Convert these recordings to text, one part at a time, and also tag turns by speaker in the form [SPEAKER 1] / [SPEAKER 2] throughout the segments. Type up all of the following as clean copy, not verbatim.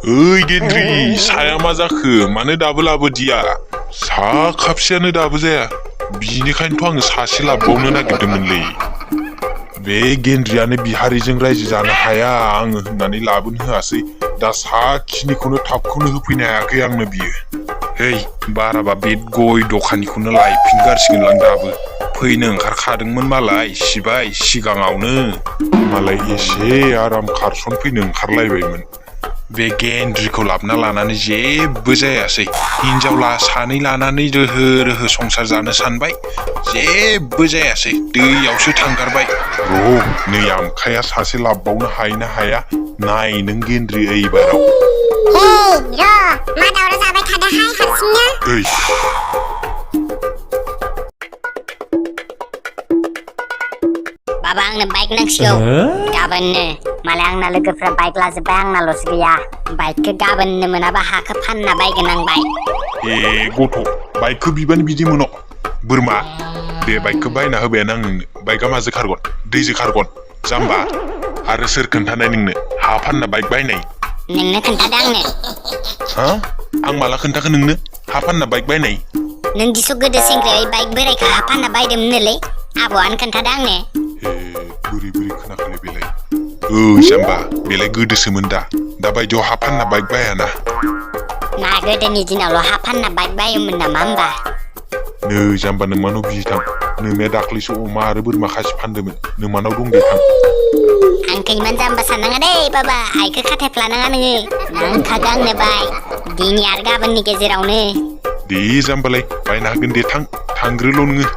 [SPEAKER 1] ओइ गेन्द्रि साया मा जाखो मानो दाबो लाबोदिया सा खापसेयानो दाबो जाया बिनिखायनोथ' आङो सासे लाबोबावनो नागिरदोंमोनलै बे गेन्द्रियानो बिहारिजों रायजो जानो हाया आङो होननानै लाबोनो होआसै दा साखिनिखौनो थाबखौनो होफैनो हायाखै आंनो बियो है बाराबा बे गय दखानिखौनो लायफिनगारसिगोनलां दाबो फैनो ओंखारखादोंमोन मालाय सिबाय सिगाङावनो मालाय एसे आराम खारसन फैनो ओंखारलायबायमोन बे गेन्द्रिखौ लाबोना लानानै जेबो जायासै हिनजावला सानै लानानै रोहो रोहो संसार जानो सानबाय जेबो जायासै दैयावसो थांगारबाय र' नै आमखाया सासे लाबबावनो हायो ना हाया नाय नों गेन्द्रि ओइबाराव
[SPEAKER 2] मा दावराव जाबाय थादोहाय हारसिंनो बाबा आंनो बाइक नांसिगौ गाबोननो मालाय आंना लोगोफ्रा बाइक लाजोब्बाय आंनाल'सो गैया बाइकखौ गाबोननो मोनाबा हाखौ फानना बायगोन आं बाइक
[SPEAKER 1] ए गथ' बाइकखौ बिबानो बिदि मोन' बोरमा दे बाइकखौ बायना होबायानो आं नोंनो बाइकआ माजों खारगोन दैजों खारगोन जाम्बा आरो सोर खोन्थानाय नोंनो हा फानना बाइक बायनाय
[SPEAKER 2] नोंनो खोन्थादो आंनो
[SPEAKER 1] हा आं माला खोन्थाखो नोंनो हा फानना बाइक बायनाय
[SPEAKER 2] नों दिस' गोदो सेंग्रायै बाइक बोरायखौ हा फानना बायदोंमोननोलै आबौआनो खोन्थादो आंनो
[SPEAKER 1] बोरै बोरै खोनाखोलै बेलाय जाम्बा बेलाय गोदोसोमोन दा बायदियाव हा फानना बाइक बायाना
[SPEAKER 2] ना गोदोनि दिनावल' हा फानना बाइक बायोमोन नामा होमबा
[SPEAKER 1] नै जाम्बा नोंमानाव बिजि थां नोंमाया दाख्लैसो अमा आरो बोरमा खासि फानदोंमोन नोंमानाव दं दे थां
[SPEAKER 2] आंखौ इमान जाम्बा साननाङा दै बाबा आइखौ खाथायफ्लानाङा नोङो नांखागौ आंनो बाइक दिनै आरो गाबोननि गेजेरावनो
[SPEAKER 1] दे जाम्बालाय बायना होगोन दे थांग्रोल' नोङो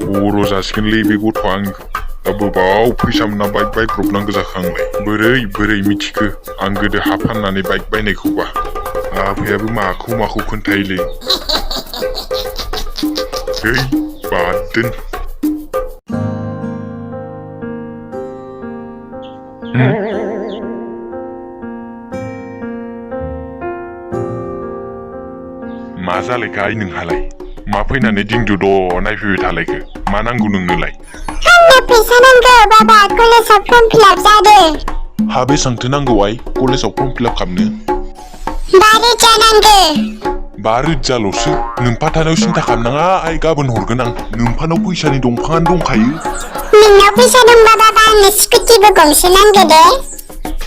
[SPEAKER 1] खर' जासिगोनलै बे गथ'आ आंनिखौ दा बोबाव फैसा मोनना बाइक बायब्रबनांगौ जाखो आंलाय बोरै मिथिखो आं गोदो हा फाननानै बाइक बायनायखौबा आफायाबो माखौ खोन्थायोलै है बाद दोन मा जालायखो आइ नोंहालाय मा फैनानै दिंदु द' नायफैबाय थालायखो मा नांगौ नोंनोलाय
[SPEAKER 2] आंनो फैसा नांगौ बाबा कलेजाव फर्म फिलाप जादों
[SPEAKER 1] हा बेसांथो नांगौ आइ कलेजाव फर्म फिलाप खालामनो
[SPEAKER 2] 5 रोजा नांगौ
[SPEAKER 1] 5 रोजाल'सो नोम्फा थानायाव सिन्था खालामनाङा आइ गाबोन हरगोन आं नोम्फानाव फैसानि दंफाङानो दंखायो
[SPEAKER 2] नोंनाव फैसा दंबा बाबा आंनो स्कुटिबो गंसे नांगौ दे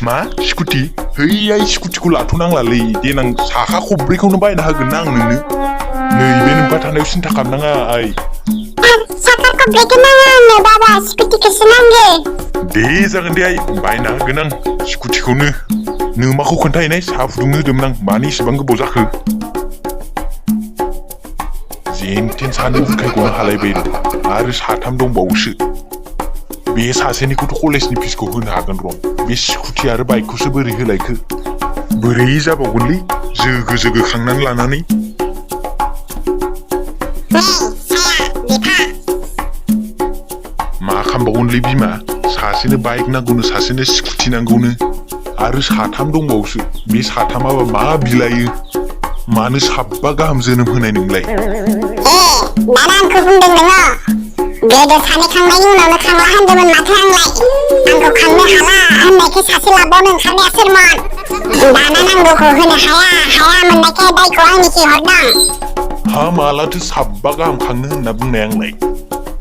[SPEAKER 1] मा स्कुटि है आइ स्कुटिखौ लाथ'नांलालै देनां साखा खब्रैखौनो बायना होगोन ना आं नोंनो नैबे नोम्फा थानायाव सिन्था खालामनाङा आइ
[SPEAKER 2] साखा खब्रैखौ नाङा आंनो बाबा स्कुटिखौसो नांगौ
[SPEAKER 1] दे जागोन दे आइ बायना होगोन आं स्कुटिखौनो नोमाखौ खोन्थाहैनाय साहा फुदुंनो होदोंमोन आं मानो इसेबां गोबाव जाखो जेनथेन सानो बुरखायग'नो हालायबाय आरो साथाम दंबावोसो बे सासेनिखौथ' कलेजनि फिसखौ होनो हागोन र' बे स्कुटि आरो बाइकखौसो बोरै होलायखो बोरै जाबावगोनलै जोगो खांनानै लानानै मा खालामबावगोनलै बिमा सासेनो बाइक नांगौनो सासेनो स्कुटि नांगौनो आरो साथाम दंबावोसो बे साथामाबा मा बिलायो मानो 7 गाहाम जोनोम होनाय नोंलाय
[SPEAKER 2] दाना आंखौ बुंदों नोङो गोदो सानै खांनायनि उनावनो खांला होनदोंमोन माथो आंलाय आंखौ खांनो हाला होननायखाय सासे लाबावनो ओंखारनाया सोरमोन दाना नांगौखौ होनो हाया मोननायखाय दायखौ आंनिखि हरदों
[SPEAKER 1] हा मालाथो 7 गाहाम खांनो होनना बुंनाय आंलाय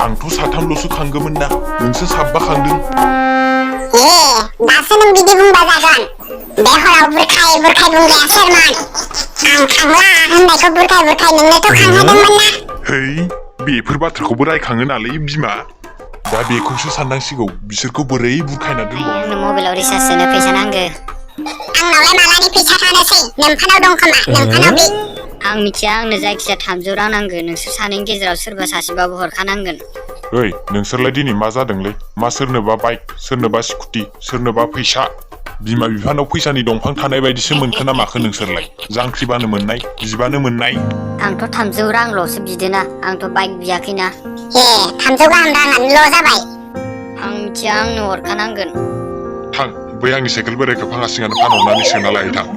[SPEAKER 1] आंथ' 3ल'सो खांगौमोन ना नोंसो 7 खांदों
[SPEAKER 2] दासो नों बिदि बुंबा जागोन बे हराव बुरखाय बुंग्राया सोरमोन आं खांला होननायखौ बुरखाय नोंनोथ' खांहोदोंमोन ना
[SPEAKER 1] है बेफोर बाथ्राखौबो रायखाङो नालै बिमा दा बेखौसो साननांसिगौ बिसोरखौ बोरै बुरखायना दोनबावो
[SPEAKER 2] आंनो मबाइलाव रिसार्ज सोनो फैसा नांगौ आंनावलाय मालानि फैसा थानोसै नोंथानाव दं खोमा नोंथानाव बे आं मिथिया आंनो जायखिजाया 300 रां नांगौ नोंसोर सानैनि गेजेराव सोरबा सासेबाबो हरखानांगोन
[SPEAKER 1] ओइ नोंसोरलाय दिनै मा जादोंलै मा सोरनोबा बाइक सोरनोबा स्कुटि सोरनोबा फैसा बिमा बिफानाव फैसानि दंफां थानाय बायदिसो मोनखो ना माखो नोंसोरलाय जांख्रिबानो मोननाय बिबानो मोननाय
[SPEAKER 2] आंथ' 300 रांल'सो बिदोना आंथ' बाइक बियाखैना 300 गाहाम राङानोल' जाबाय आं मिथिया आंनो हरखानांगोन
[SPEAKER 1] थां बै आंनि साइकेल बोरायखौ फाङासिङानो फानहरनानै सोना लायो थां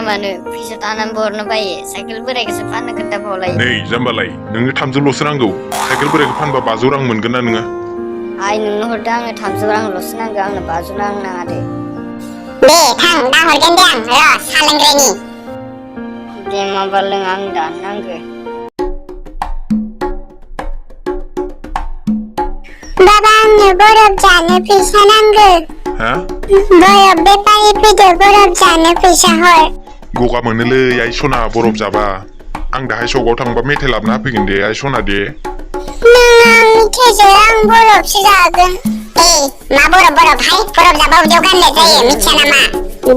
[SPEAKER 2] मानो फैसा थानानैबो हरनो बायो साइकेल बोरायखौसो फाननो खोन्थाबावलायो
[SPEAKER 1] नै जाम्बालाय नोंनो 300ल'सो नांगौ साइकेल बोरायखौ फानबा 500 रां मोनगोन ना नोङो
[SPEAKER 3] आइ नोंनो हरदों आंनो 300 रांल'सो नांगौ आंनो 500 रां नाङा दे
[SPEAKER 2] दे थां दा हरगोन दे आं र' सा लोंग्रोनि
[SPEAKER 3] दे माबा लों आं दानो नांगौ
[SPEAKER 2] बाबा आंनो बरफ जानो फैसा नांगौ
[SPEAKER 1] हा
[SPEAKER 2] बरफ बेपारि फैदो बरफ जानो फैसा हर
[SPEAKER 1] गगा मोनोलै आइ सना बरफ जाबा आं दाहाय सकआव थांबा मेथाइ लाबोना होफैगोन दे आइ सना दे
[SPEAKER 2] नाङा मिथाइजों आं बरफसो जागोन मा बरफ हाय बरफ जाबा उदैयाव गानलेट जायो मिथिया नामा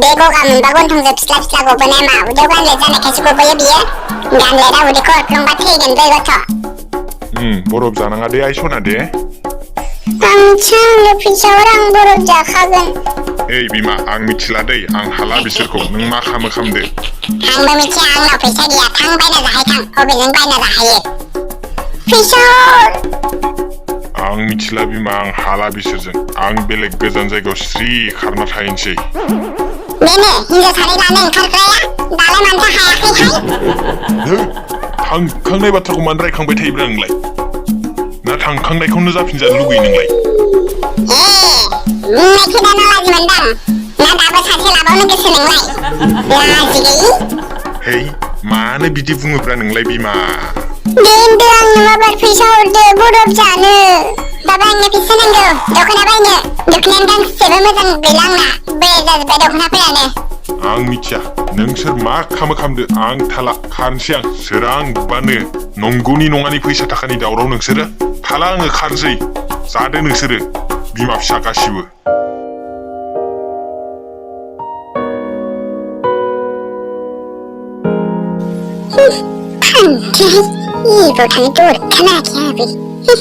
[SPEAKER 2] बे गगा मोनबा गन्थंजों फिस्ला फिस्ला गबोनाय मा उदैयाव गानलेट जानायखायसो गबोयो बियो गानलेटआ उदैखौ अरफ्लंबा थैगोन दै गथ'
[SPEAKER 1] बरफ जानाङा दे आइ सना दे
[SPEAKER 2] आं मिथिया आंनो फैसा हर आं बरफ जाखागोन
[SPEAKER 1] ओइ बिमा आं मिथिला दै आं हाला बिसोरखौ नों मा खालामो खालामदो
[SPEAKER 2] आंबो मिथिया आंनाव फैसा गैया थां बायना जाहाय थां अबेजों बायना जाहायो फैसा हर
[SPEAKER 1] आं मिथिला बिमा आं हाला बिसोरजों आं बेलेग गोजान जायगायाव स्रि खारना थाहैनोसै
[SPEAKER 2] बेनो हिनजाव सानै लानो ओंखारग्राया दालाय मानोथो हायाखैहाय
[SPEAKER 1] थांखांनाय बाथ्राखौ मानो रायखांबाय थायोब्रा नोंलाय ना थांखांनायखौनो जाफिनजानो लुगैयो नोंलाय
[SPEAKER 2] बुंनायखौ दाना लाजि मोनदां ना दाबो सासे लाबावनो गोसो नोंलाय लाजि गैयि
[SPEAKER 1] है मानो बिदि बुङोब्रा नोंलाय बिमा
[SPEAKER 2] दे होनदो आंनो माबार फैसा हरदो बरफ जानो बाबा आंनो फैसा नांगौ दख'ना बायनो दख'नायानो गांसेबो मोजां गैला आंना बोराय जाजोब्बाय दख'नाफोरानो
[SPEAKER 1] आं मिथिया नोंसोर मा खालामदो आं थाला खारनोसै आं सोरांबानो नंगौनि नङानि फैसा थाखानि दावराव नोंसोरो थाला आङो खारनोसै जादो नोंसोरो बिमा फिसा गासिबो
[SPEAKER 2] फानथै इबो थांनो दरखाना आखिया